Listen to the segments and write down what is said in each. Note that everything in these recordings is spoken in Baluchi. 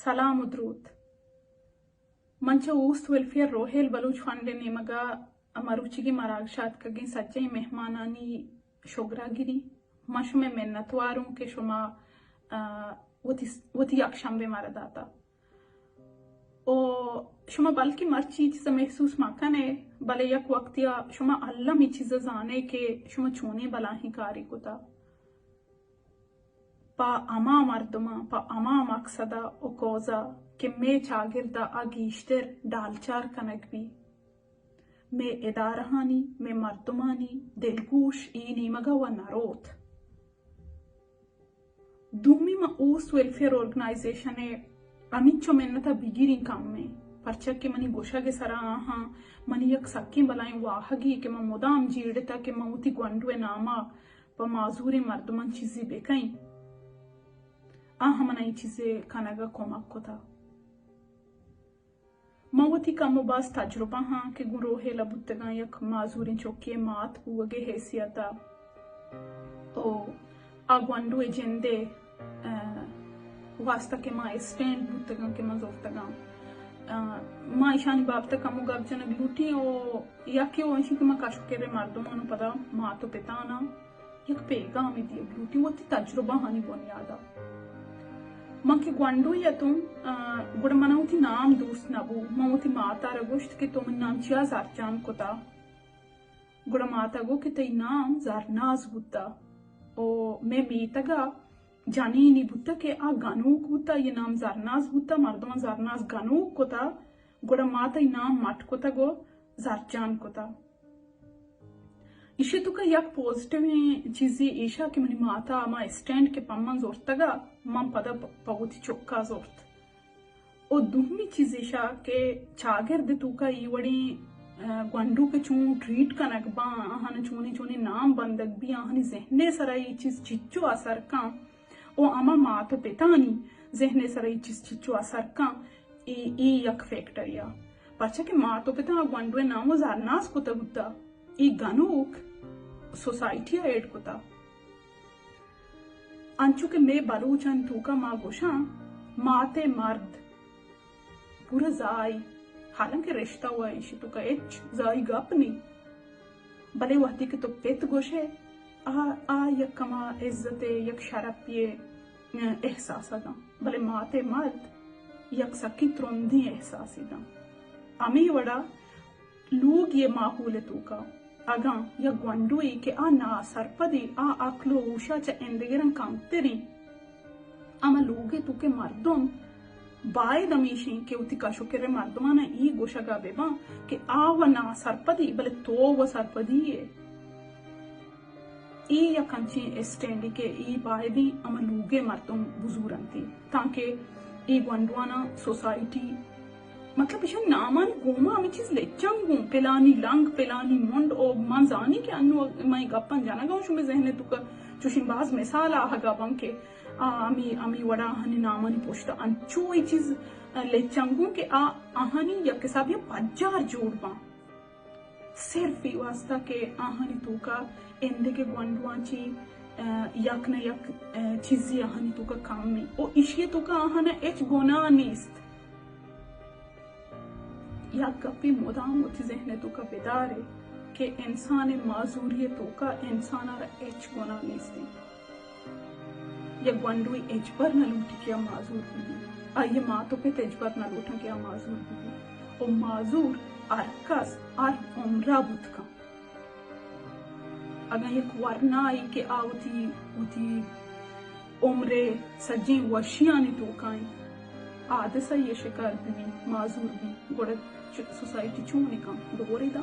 سلام و دروت۔ من چہ اوست ویلفیئر روہیل بلوچ فنڈ ءِ نیمگ ءَ مروچیگیں مراگش ءَ اتکگیں سجہیں مہمانانی شگر ءَ گری۔ من شمئے منتوار اوں کہ شما، آ، وتی، وتی یک شمبے مارا داتا۔ او شما بلکیں مرچی چیزا محسوس مہ کنے، بلے یک وقتیا شما الم اے چیزا زانے کہ شما چونیں بلاہیں کارے کتا۔ پہ ہما مردماں، پہ ہما مقصدا و کوزا کہ مئے چاگردا آ گیشتر ڈالچار کنگ بی، مئے ادارہانی، مئے مردمانی دلگوش اے نیمگا و نہ روت۔ دومی، ما اوست ویلفیئر آرگنائزیشن ءِ ہمینچو منتا بگیریں کم ایں، پرچا کہ منی گوشگ ءِ سرا آہاں منی یک سکیں بلائیں واہگے کہ من مدام جیڑتا کہ من وتی گونڈو ءِ ناما پہ معذوریں مردماں چیزے بکئیں۔ آہاں منا اے چیزے کنگ ءَ کمک کتا۔ من وتی کم و باز تجربہ ہاں کہ گوں روہیل ءَ بوتگاں، یک معذوریں چکے ءِ مات بوگ ءِ حیثیت ءَ و آ گونڈو ءِ جند ءِ، آ، واسطہ کہ ما اسٹینڈ بوتگاں کہ ما زرتگاں۔ آ، ما ایشانی بابت ءَ کمو گپ جنگ لوٹیں و یکے و ایشی کہ ما کش و کر ءِ مردماں و پدا مات و پتاناں یک پیغامے دیگ لوٹیں وتی تجربہ ہانی بنیاد ءَ۔ من کہ گونڈوے اتوں، آ، گڑا منا وتی نام دوست نہ بو۔ من وتی مات ءَ را گوشت کہ تو منی نام چیا زرجان کتا؟ گڑا مات ءَ گو کہ تئی نام زرناز بوتا۔ او مئے میتگ ءَ جنینے بوتا کہ آ گنوک بوتا، اے نام زرناز بوتا، مردماں زرناز گنوک کتا، گڑا ما تئی نام مٹ کتگ و زرجان کتا۔ ایشی توکا یک پوزیٹیویں چیزے ایشا کہ منی ماتا ہما اسٹینڈ کہ پمن زرتگا، من پدا پ-، پہ وتی چکا زرت۔ و دومی چیز ایشا کہ چاگرد توکا ای وڑیں، آ، گونڈو کہ چون ٹریٹ کنگ باں، آہان چونیں چونیں نام بندگ بی، آہانی ذہن سرا ای چیز چچو اثر کن۔ و ہما مات و پتانی ذہن ءِ سرا اے چیز چچو اثر کن، اے، اے یک فیکٹرے ءَ۔ پرچا کہ مات و پتاں گونڈو ءِ نام و زرناز کتگ بوتا، اے گنوک سوسائٹی ءَ ایڈ کتا۔ انچو کہ مئے بلوچانی توکا ما گوشاں، مات ءِ مرد۔ پورا زائی، حالانکہ رشتہ و ایشی توکا ہچ زائی گپ نی، بلے وہدے کہ تو پت گوشے، آ، آ یک کما عزت ءِ، یک شرپی ءِ احساس داں، بلے مات ءِ مرد یک سکیں ترندیں احساسے داں۔ ہمے وڑا لوگ ءِ ماحول ءِ توکا اگاں یک گونڈوے کہ آ ناسرپدے، آ عقل و ہوشا چہ ایندگراں کمتریں، ہما لوگ ءِ توکے مردم باید ہمیشیں کہ وتی کش و کر ءِ مردماناں اے گوشگا بہ باں کہ آ و ناسرپدے، بلے تو و سرپدی ئے۔ اے یک انچیں اسٹینڈے کہ اے بایدیں ہما لوگ ءِ مردم بزورنتی، تانکہ اے گونڈواناں سوسائٹی، مطلب، ایشانی نامانی گوما ہمے چیز لچنگ گوں، پلانی لنگ، پلانی منڈ، او من زانی کہ انو من اے گپاں جنگا اوں، شمے ذہن ءِ توکا چوشیں باز مثال آہگا باں کہ آ، ہمے، ہمے وڑا آہانی نامانی پشت انچو اے چیز، آ، لچنگ گوں کہ آ، آہانی یک حسابے پجار جوڑ باں۔ صرف اے واسطہ کہ آہانی توکا ایندگہ گونڈواں چی، آ، یک نہ یک، آ، چیزے آہانی توکا کم ایں۔ او ایشی توکا آہانا ہچ گناہ نیست۔ یک گپے مدام وتی ذہن ءِ توکا بدارے کہ انسان ءِ معذوری ءِ توکا انسان ءَ را ہچ گناہ نیست انت۔ یک گونڈوے ہچبر نہ لوٹی کہ آ معذور بہ بی، آئی ءِ مات و پت ہچبر نہ لوٹاں کہ آ معذور بہ بی۔ و معذور ہر کس ہر عمرا بوت کن۔ اگاں یک ورنائے کہ آ وتی، وتی عمر ءِ سجیں وشیانی توکا انت، حادثہ ءِ شکار بہ بی، معذور بی، گڑا چ-، سوسائٹی چون کن؟ دورے دا۔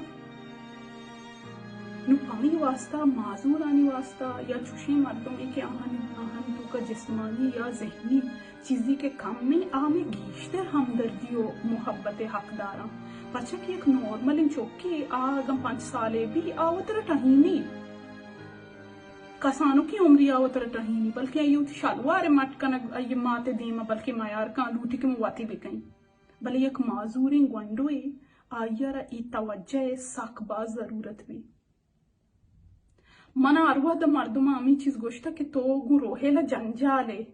نو پمی واسطہ، معذورانی واسطہ یا چوشیں مردمے کہ آہانی، آہانی توکا جسمانی یا ذہنی چیزے کہ کم ایں، آ ہمے گیشتر ہمدردی و محبت ءِ حقداراں۔ پرچا کہ یک نارملیں چکے، آ اگاں پنچ سالے بی، آ وترا ٹہینی۔ کسانکیں عمرے آ وترا ٹہینی، بلکیں آئی وتی شلوار ءِ مٹ کنگ آئی مات ءِ دیما بلکیں میار کن، لوٹی کہ من وتی بکئیں۔ بلے یک معذوریں گونڈوے، آئی ءَ را اے توجہ ءِ سک باز ضرورت بی۔ منا ہر وہد مردماں ہمے چیز گوشتہ کہ تو گوں روہیل ءَ جنجال ئے۔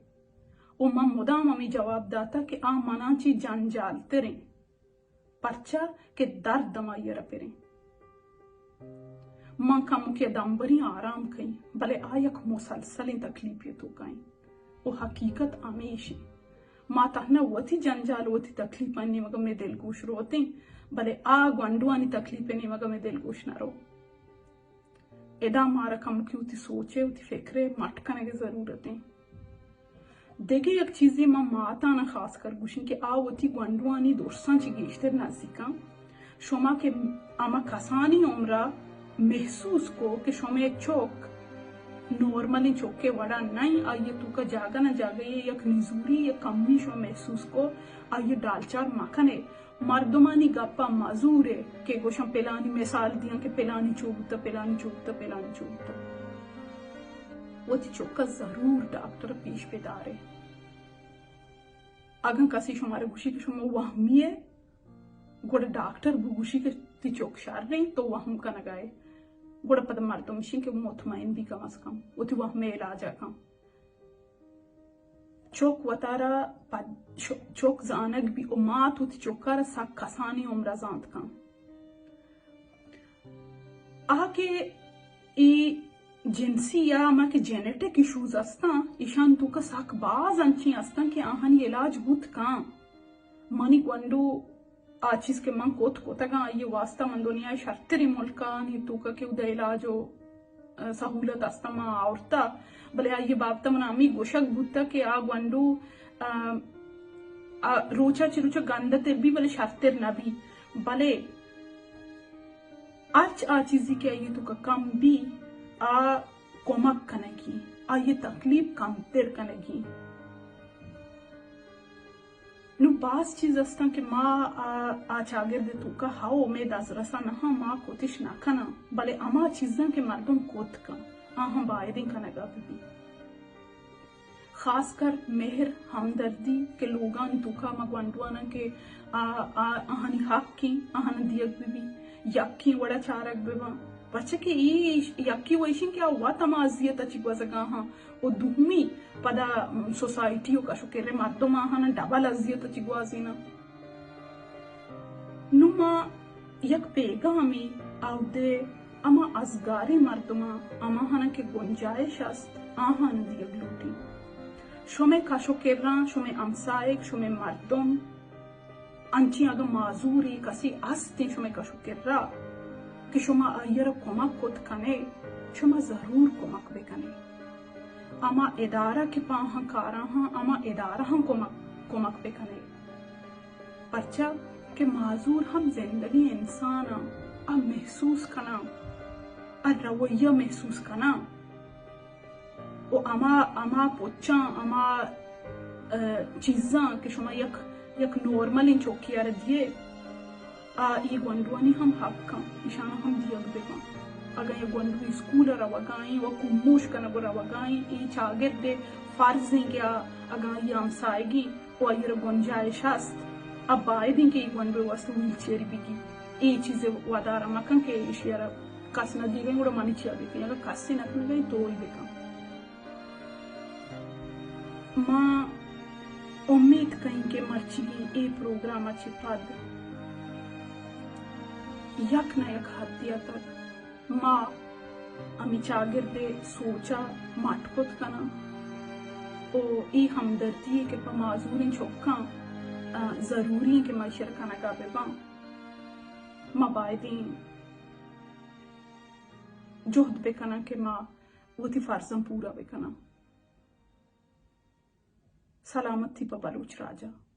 و من مدام ہمے جواب داتا کہ آ منا چی جنجال تریں، پرچا کہ درد ہمائی را پریں۔ من کمکے دمبریں آرام کئیں، بلے آ یک مسلسلیں تکلیپے توکا ایں۔ و حقیقت ہمیش ایں۔ ما تہنا وتی جنجال، وتی تکلیپانی نیمگا مئے دلگوش روتیں، بلے آ گونڈوانی تکلیپے نیمگا مئے دلگوش نہ رو۔ ادا مارا کمکے وتی سوچے، وتی فکرے مٹ کنگے ضرورت ایں۔ دگہ یک چیزے من ماتانا خاص کر گوشیں کہ آ وتی گونڈوانی درساں چی گیشتر نزیکاں۔ شما کہ ہما کسانی عمرا محسوس کو کہ شمئے چک نارملیں چکے وڑا نئیں، آئی توکا جاگہ نہ جاگہ یک نزوری یا کمی شما محسوس کو، آئی ڈالچار مکنے۔ مردمانی گپا مزورے کہ گوشاں پلانی، مثال دیاں کہ پلانی چو بوتا، پلانی چو بوتا، پلانی چو بوتا۔ وتی چکا ضرور ڈاکٹر پیش بدارے۔ اگاں کسی شمارا گوشی کہ شما وہمی ئے، گڑا ڈاکٹر بگوشی کہ تی چک شر ایں، تو وہم کنگا ئے۔ گڑا پدا مردم اشیں کہ مطمئن بی، کم از کم وتی وہمے علاجا کن۔ چک وتارا پد-، چ-، چک زانگ بی و مات وتی چکارا سک کسانی عمرا زانت کن۔ آ کہ ای جنسی یا ہما کہ جینیٹک ایشوز استاں، ایشان توکا سک باز انچیں استاں کہ آہانی علاج بوت کن۔ منی گونڈو آ چیز کہ من کت کتگاں، آئی واسطہ من دنیا شرتریں ملکانی توکا کہ ادا علاج و، ا، سہولت استاں، من آورتا، بلے آئی بابتا من ہمے گوشگ بوتا کہ آ گونڈو، ا، ا، روچا چہ روچا گندتر بی، بلے شرتر نہ بی۔ بلے ہرچ آ چیزی کہ آئی توکا کم بی، آ کمک کنگی، آئی تکلیف کمتر کنگی۔ نوں باز چیز استاں کہ ما آ، آ چاگرد توکا ہو مئے دزرسا نہ ہاں، ما کتش نہ کناں، بلے ہما چیزاں کہ مردم کت کن، آہاں بایدیں کنگا بہ بی۔ خاص کر مہر، ہمدردی کہ لوگانی توکا ما گونڈواناں کہ آ، آ، آہانی حق ایں، آہاں دیگ بہ بی، یکیں وڑا چارگ بہ باں۔ پرچا کہ ای یکی و ایشیں کہ آ وت ہما اذیت ء چی گوزگا ہاں و دومی پدا سوسائٹی و کش و کرے مردم آہاں ڈبل اذیت ء چی گوازیناں۔ نوں ما یک پیغامے اودے ہما ازگاریں مردماں، ہماہاناں کہ گنجائش است، آہان دیگ لوٹی۔ شمئے کش و کراں، شمئے ہمسائگ، شمئے مردم، انچیں اگاں معذورے کسے استیں شمئے کش و کرا کہ شما آئی را کمک کت کنے، شما ضرور کمک بکنے۔ ہما ادارہ کہ پہ آہاں کاراں ہاں، ہما ادارہ ہم کمک، کمک بکنے۔ پرچا کہ معذور ہم زندگی انسان آں، آ محسوس کناں، آ رویہ محسوس کناں۔ و ہما، ہما پچاں، ہما، ا، چیزاں کہ شما یک، یک نارملیں چوکی ء را دیئے، آ ای گونڈوانی ہم حق کن، ایشانا ہم دیگ بکن۔ اگاں یک گونڈو اسکول ء روگائیں و کموش کنگ و روگائیں، ای چاگرد فرض ایں کہ آ اگاں ای ہمسائگی و آئی را گنجائش است، آ باید ایں کہ ای گونڈو واسطہ ویل چیئر بگی۔ ای چیز ودار مکن کہ ایشی را کس نہ دیگیں، گڑا منی چیا بکن؟ اگاں کسی نہ کنگا، تو ہی بکن۔ ما امیت کئیں کہ مرچیگیں اے پروگرام ء چہ پد یک نہ یک حدے ء تک ما ہمے چاگرد ء سوچ ء مٹ کت کناں و اے ہمدردی کہ پہ معذوریں چکاں، ا، ضروری ایں کہ ما ایشی ء کنگ ء بہ باں، ما بایدیں جہد بہ کناں کہ ما وتی فرضاں پورا بہ کناں۔ سلامتی پہ بلوچ راج ء۔